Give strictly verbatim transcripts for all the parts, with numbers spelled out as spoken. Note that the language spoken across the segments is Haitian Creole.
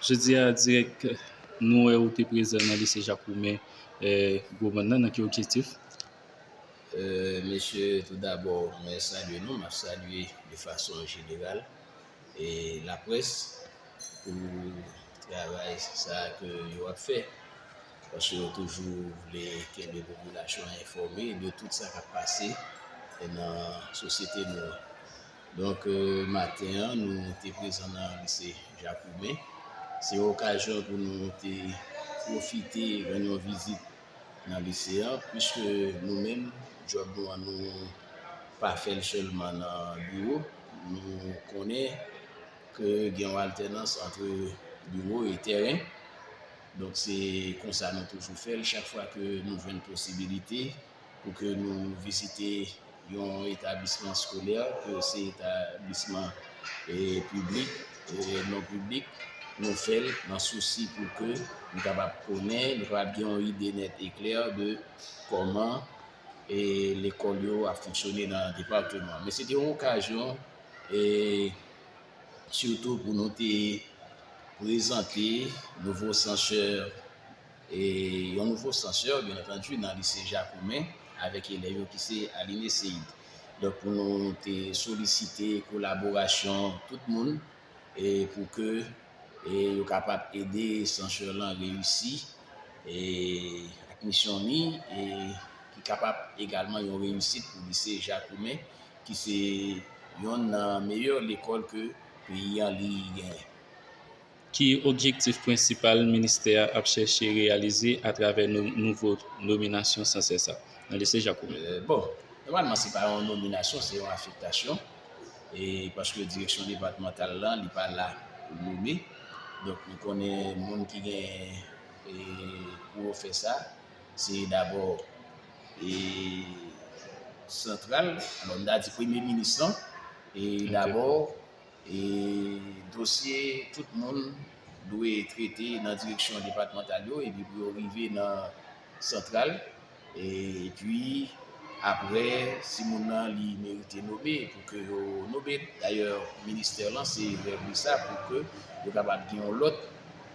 Jodi a, dirèk, nou wè ou te prezan nan lise Jacques Roumain, eh, Gwo Mòn nan, nan ki objektif? Euh, mesye, tou dabò, mwen salye nou, m ap salye de fason jeneral e laprès pou travay sa ke yo ap fè. Paske yo toujou vle kenbe popilasyon an enfòme de tout sa k ap pase nan sosyete nou an. Donk, euh, maten an, nou te prezan nan lise Jacques Roumain. Se yon okazyon pou nou te pwofite rann yon vizit nan lise a, piske nou menm, djòb nou an, nou pa fè l sèlman nan biwo. Nou konnen ke gen yon altènans ant biwo e tèren. Donk, se konsa nou toujou fè l. Chak fwa ke nou jwenn posibilite pou ke nou vizite yon etablisman eskolè, ke se etablisman eh, piblik, eh, non piblik, nou fè l nan sousi pou ke nou kapab konnen, nou kapab gen yon ide nèt e klè de kòman eh, lekòl yo ap fonksyone nan depatman. Men se te yon okazyon eh, sitou pou nou te prezante nouvo sansè, eh, yon nouvo sansè, byen antandi, nan lise Jacques Roumain avèk elèv yo ki se Aline Seid. Donk, pou nou te solisite kolaborasyon tout moun eh, pou ke eh, yo kapab ede sansè lan reyisi eh, ak misyon li, eh, ki kapab egalman yon reyisit pou lise Jacques Roumain, ki se yonn nan meyè lekòl ke peyi an li genyen. Ki objektif prensipal ministè a ap chèche reyalize atravè nou, nouvo nominasyon sansè sa nan lise Jacques Roumain? Euh, bon, nòmalman, se pa yon nominasyon, se yon afektasyon. E paske direksyon depatmantal lan, li pa la pou nome. Donk, nou konnen moun ki gen eh, pou yo fè sa, se dabò eh, santral, alò, m ta di premye minis lan, e dabò, e dosye tout moun dwe trete nan direksyon depatmantal yo, epi pou yo rive nan santral, e, epi apre, si moun nan li merite nome, pou ke yo nome l. Dayè, ministè lan se rèv li sa, pou ke yo kapab gen yon lòt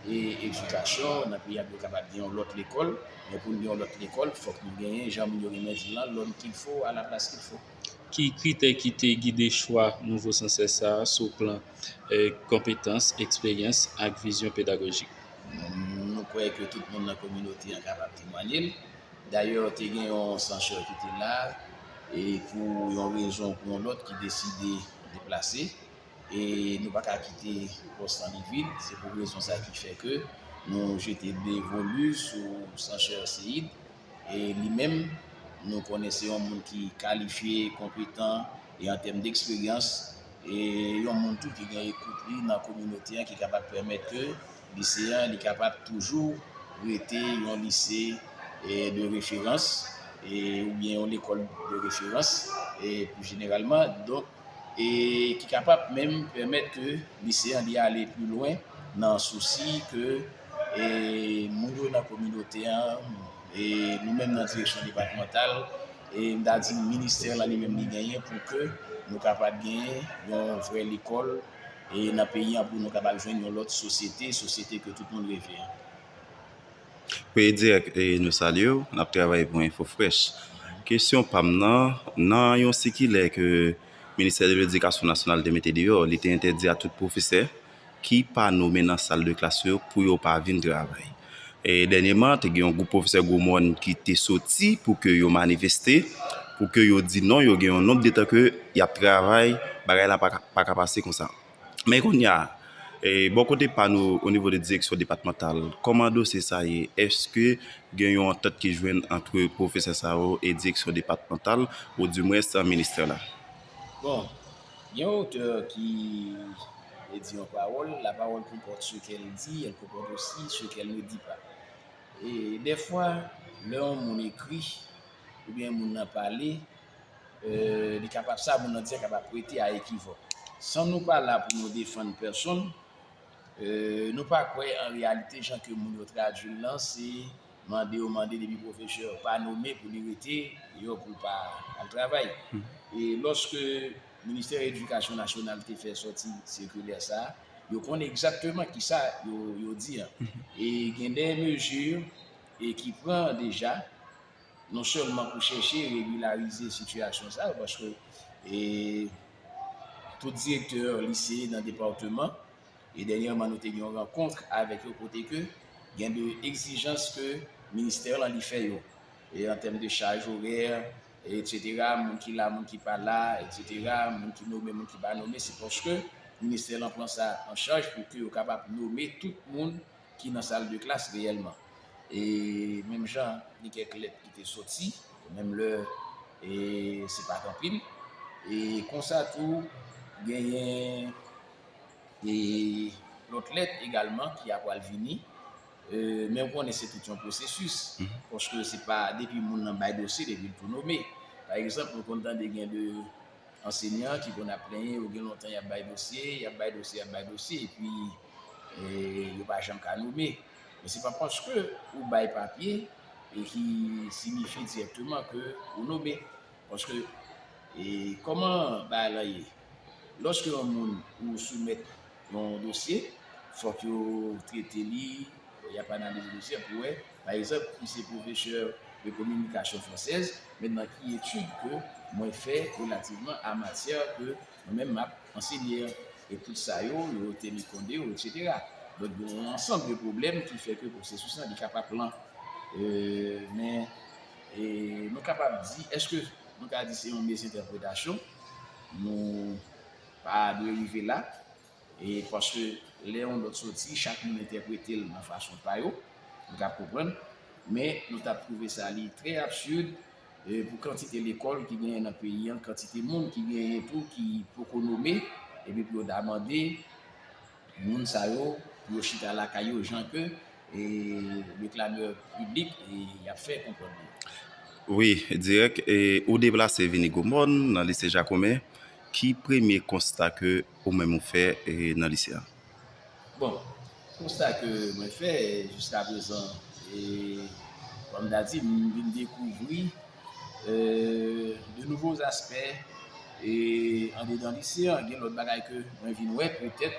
e, edikasyon nan peyi a, pou yo kapab gen yon lòt lekòl. Men pou n gen yon lòt lekòl, fòk nou genyen, jan moun yo renmen di l lan, l'homme qu'il faut à la place qu'il faut. Ki kritè ki te gide chwa nouvo sansè sa a sou plan eh, konpetans, eksperyans ak vizyon pedagojik? Nou kwè ke tout moun nan kominote an kapab temwanye l. Dayè, te gen yon sansè ki te la, e pou yon rezon ou pou yon lòt, ki deside deplase. E nou pa ka kite pòs lan li vid. Se pou rezon sa ki fè ke nou jete de voli sou sansè Seid. E li menm, nou konnen se yon moun ki kalifye, konpetan, e an tèm deksperyans, e yon moun tou ki gen ekout li nan kominote an, ki kapab pèmèt ke lise an, li kapab toujou rete yon lise e, de referans, e, oubyen yon lekòl de referans, e, pli jeneralman. Donk, e ki kapab menm pèmèt ke lise an li ale pi lwen nan sousi ke e, moun yo nan kominote an, e nou menm nan direksyon depatmantal, e m ta di ministè lan li menm li genyen pou ke nou kapab genyen yon vrè lekòl e nan peyi an pou nou kapab jwenn yon lòt sosyete, sosyete ke tout moun reve an. Premye dirèk, e, nou salye w, n ap travay pou Enfo Fresh. Kesyon pa m nan, nan yon sikilè ke Ministè de Ledikasyon Nasyonal te mete deyò, li te entèdi a tout pwofesè ki pa nome nan sal de klas yo pou yo pa vin travay. E dènyèman, te gen yon gwoup pwofesè Gwo Mòn ki te soti pou ke yo manifeste, pou ke yo di non, yo gen yon nonb de tan ke y ap travay, bagay la pa ka, pa ka pase konsa. Men kounye a, e, bò kote pa nou, o nivo de direksyon depatmantal, kòman dosye sa ye? Èske gen yon antant ki jwenn ant pwofesè sa yo e direksyon depatmantal, oudimwens ministè la? Bon, gen yon otè ki e di yon pawòl, la parole comporte ce qu'elle dit, elle comporte aussi ce qu'elle ne dit pas. E dèfwa, lè yon moun ekri, oubyen moun nan pale, e, li kapab, sa moun nan di a kapab prete a ekivòk. San nou pa la pou nou defann pèsonn, e, nou pa kwè an reyalite jan ke moun yo tradui l lan, se mande yo mande depi pwofesè pa nome pou li rete, yo pou l pa al travay. E lòske Ministè Edikasyon Nasyonal te fè sòti sikilè sa a, yo konnen egzakteman kisa yo, yo di an. E gen de mezi e ki pran deja, non sèlman pou chèche regilarize sitiyasyon sa yo, paske e, tout direktè lise nan depatman, e dènyèman nou te gen yon rankont avèk yo kote ke gen de egzijans ke ministè lan li fè yo, e an tèm de chaj orè, etsetera, moun ki la, moun ki pa la, etsetera, moun ki nome, moun ki pa nome, se paske ministè lan pran sa an chaj pou ke yo kapab nome tout moun ki nan sal de klas reyèlman. E menm jan, gen kèk lèt ki te soti, menm lè e se pa t anpil. E konsa tou, genyen e lòt lèt egalman ki apral vini. E, men ou konnen se tout yon pwosesis, paske se pa depi moun nan bay dosye, depi l tou nome. Pa egzanp, nou konn tande gen de ansenyan ki konn ap plenyen, yo gen lontan y ap bay dosye, y ap bay dosye, y ap bay dosye, epi e, yo pa janm ka nome. Men se pa paske ou bay papye e ki siyifi dirèkteman ke ou nome. Paske e, kòman bagay lan ye? Lòske yon moun ou soumèt yon dosye, fòk yo trete li, y ap analize dosye pou wè, pa egzanp, m se pwofesè de kominikasyon fransèz, men nan ki etid ke mwen fè relativman a matyè ke mwen menm m ap ansenye an? E tout sa yo, yo teni konde yo, etsetera. Donk, gen yon ansanm de pwoblèm ki fè ke pwosesis lan, li kapab lan. E, men, e, nou kapab di, èske nou ka di se yon mezentèpretasyon? Nou pa dwe rive la. E paske lè yon nòt soti, chak moun entèprete l nan fason pa yo, nou ka konprann. Men, nou t ap twouve sa li trè absid, e, pou kantite lekòl ki genyen nan peyi an, kantite moun ki genyen tou ki poko nome, epi pou yo ta mande moun sa yo pou yo chita lakay yo, jan ke e, reklamè piblik e, y ap fè konprann li. Wi, dirèk, e, ou deplase vini Gwomòn, nan lise Jacomin. Ki premye konsta ke ou menm ou fè e, nan lise a? Bon, konsta ke mwen fè jiska prezan, e, kòm ta di, m vin dekouvri e, de nouvo aspè e, andedan lise an. Gen lòt bagay ke mwen vin wè petèt,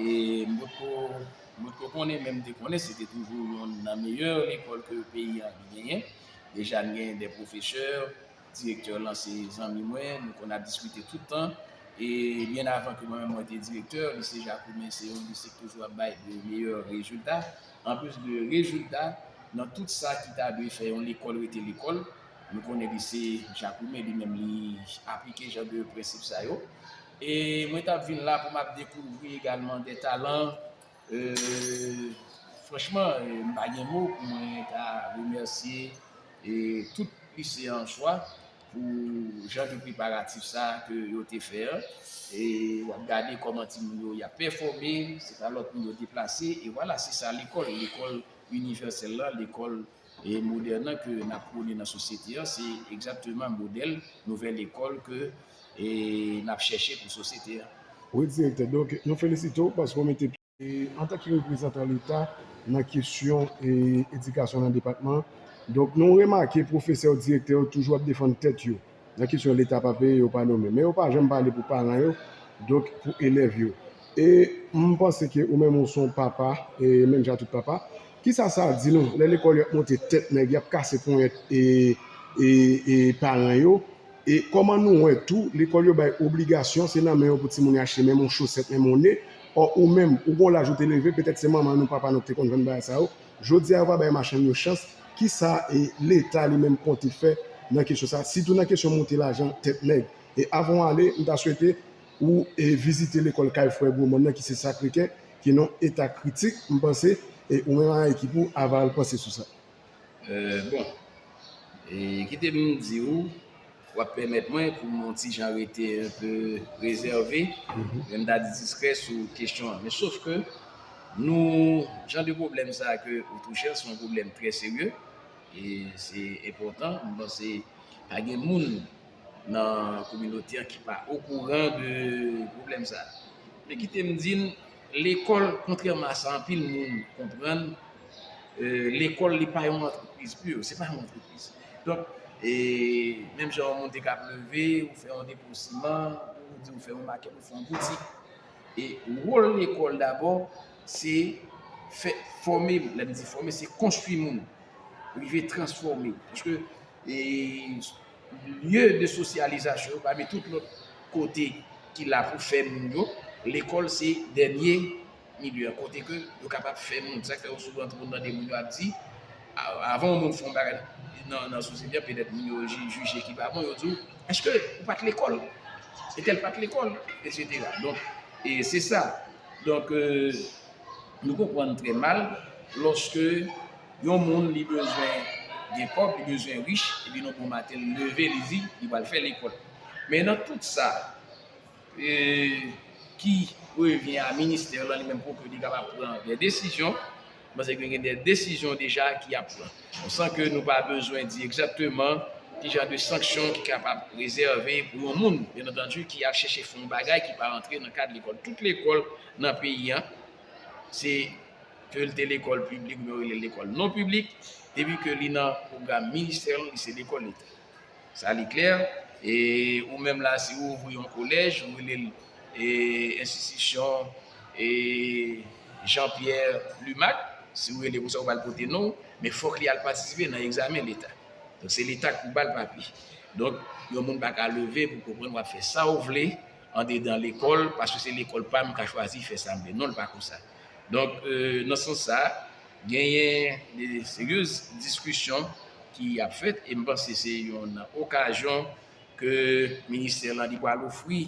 e, m potko, m potko konnen, men m te konnen se te toujou youn nan meyè lekòl ke peyi an li genyen. Deja n gen de pwofesè, direktè lan se zanmi mwen, nou konn ap diskite tout tan. E byen avan ke mwen menm mwen te direktè, lise Jacomin se yon lise ki toujou ap bay de meyè rezilta. Anplis de rezilta, nan tout sa ki ta dwe fè yon lekòl rete lekòl, nou konnen lise Jacomin li menm li aplike jan de prensip sa yo. E mwen t ap vin la pou m ap dekouvri egalman de talan. E, franchman, e, m pa gen mo pou mwen ta remèsye e, tout lise an an swa pou jan de preparatif sa ke yo te fè an. E w ap gade kòman timoun yo y ap pèfòme, se pa lòt moun yo deplase. E vwala, se sa lekòl, lekòl inivèsèl lan, lekòl e, modèn nan ke n ap pwone nan sosyete an, se egzakteman modèl nouvèl lekòl ke e, n ap chèche pou sosyete an. Wi, direktè. Donk, nou felisite w paske w mete pye antanke reprezantan Leta nan kesyon e, edikasyon nan depatman an. Donk, nou remake pwofesè yo, direktè yo toujou ap defann tèt yo nan kesyon Leta pa peye yo, pa nonmen. Men yo pa janm pale pou paran yo, donk pou elèv yo. E m panse ke ou menm ou se yon papa, e menm jan tout papa. Kisa sa di nou lè lekòl yo ap monte tèt nèg, y ap kase ponyèt e, e, e paran yo? E kòman nou wè tou, lekòl yo bay obligasyon, se nan men yo pou timoun yo achte menm yon chosèt, menm yon ne, ò ou menm, ou gon laj ou te leve, petèt se manman nou, papa nou ki te konn vann bagay sa yo. Jodi a, yo pa bay machann yo chans. Kisa e Leta li menm konte fè nan kesyon sa, sitou nan kesyon monte lajan tèt nèg? E avan w ale, m ta swete ou e vizite lekòl Kay Frè Gwomòn nan ki se Sacré-Cœur, ki nan eta kritik, m panse, e ou menm ak ekip ou, Aval, panse sou sa. E, bon, e, kite m di w, w ap pèmèt mwen pou m yon ti jan rete enpe rezève, men m ta di diskrè sou kesyon an. Men sof ke nou, jan de pwoblèm sa a ke ou touche an, se yon pwoblèm trè serye, e se enpòtan. M panse pa gen moun nan kominote an ki pa okouran de pwoblèm sa a. Men kite m di n, lekòl, kontrèman a sa anpil moun konprann, e, lekòl li pa yon antrepriz pou yo, se pa yon antrepriz. Donk, e, menm jan yon moun te ka ap leve, ou fè yon depo siman, ou di ou fè yon makèt, ou fè yon boutik. E wòl lekòl dabò, se fè, fòme, lè m di fòme, se konstwi moun, rive transfòme. Paske e, lye de sosyalizasyon, pami tout lòt kote ki la pou fè moun yo, lekòl se dènye milye an, kote ke yo kapab fè moun. Sa k fè yo souvan tou moun tande moun yo ap di, a- avan yon moun fè yon bagay nan, nan sosyete an, petèt moun yo ji- jije ki pa bon, yo di w, èske ou pa t lekòl? Entèl pa t lekòl, etsetera. Donk, e se sa. Donk, e, nou konprann trè mal lòske yon moun li bezwen gen kòb, li bezwen rich, epi yon bon maten li leve, li di li pral fè lekòl. Men nan tout sa, e, ki revyen a ministè lan li menm pou ke li kapab pran de desizyon, m panse ke gen de desizyon deja ki ap pran. San ke nou pa bezwen di egzakteman ki jan de sanksyon ki kapab rezève pou yon moun, byen antandi, ki al chèche fè yon bagay ki pa rantre nan kad lekòl. Tout lekòl nan peyi an, se ke l te lekòl piblik oubyen yo rele l lekòl non piblik, depi ke li nan pwogram ministè lan, li se lekòl leta. Sa li klè. E ou menm la, si ou ouvri yon kolèj, ou rele l e, enstitisyon e, Jean Pierre Lumac, si ou rele konsa, ou ba l pote non w, men fòk li al patisipe nan egzamen leta. Donk, se leta k pou ba l papye. Donk, yon moun pa ka leve pou konprann w ap fè sa w vle andedan lekòl, paske se lekòl pa m, m ka chwazi fè sa m vle. Non, l pa konsa. Donk, e, nan sans sa, genyen de seryez diskisyon ki ap fèt, e m panse se yon okazyon ke ministè lan li pral ofri.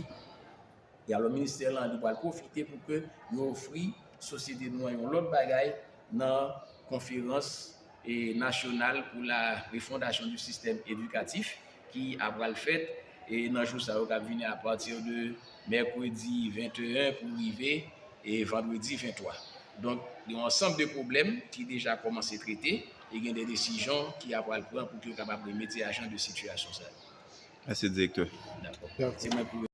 E alò, ministè lan li pral pwofite pou ke yo ofri sosyete nou an yon lòt bagay nan konferans e, nasyonal pour la refondation du système éducatif ki ap pral fèt e, nan jou sa yo k ap vini, apati de mèkredi venteyen pou rive e, vandredi venntwa. Donk, gen yon ansanm de pwoblèm ki deja kòmanse trete e gen de desizyon ki ap pral pran pou ke yo kapab remedye a jan de sitiyasyon sa yo. Mèsi, direktè. Dakò. Se mwen pou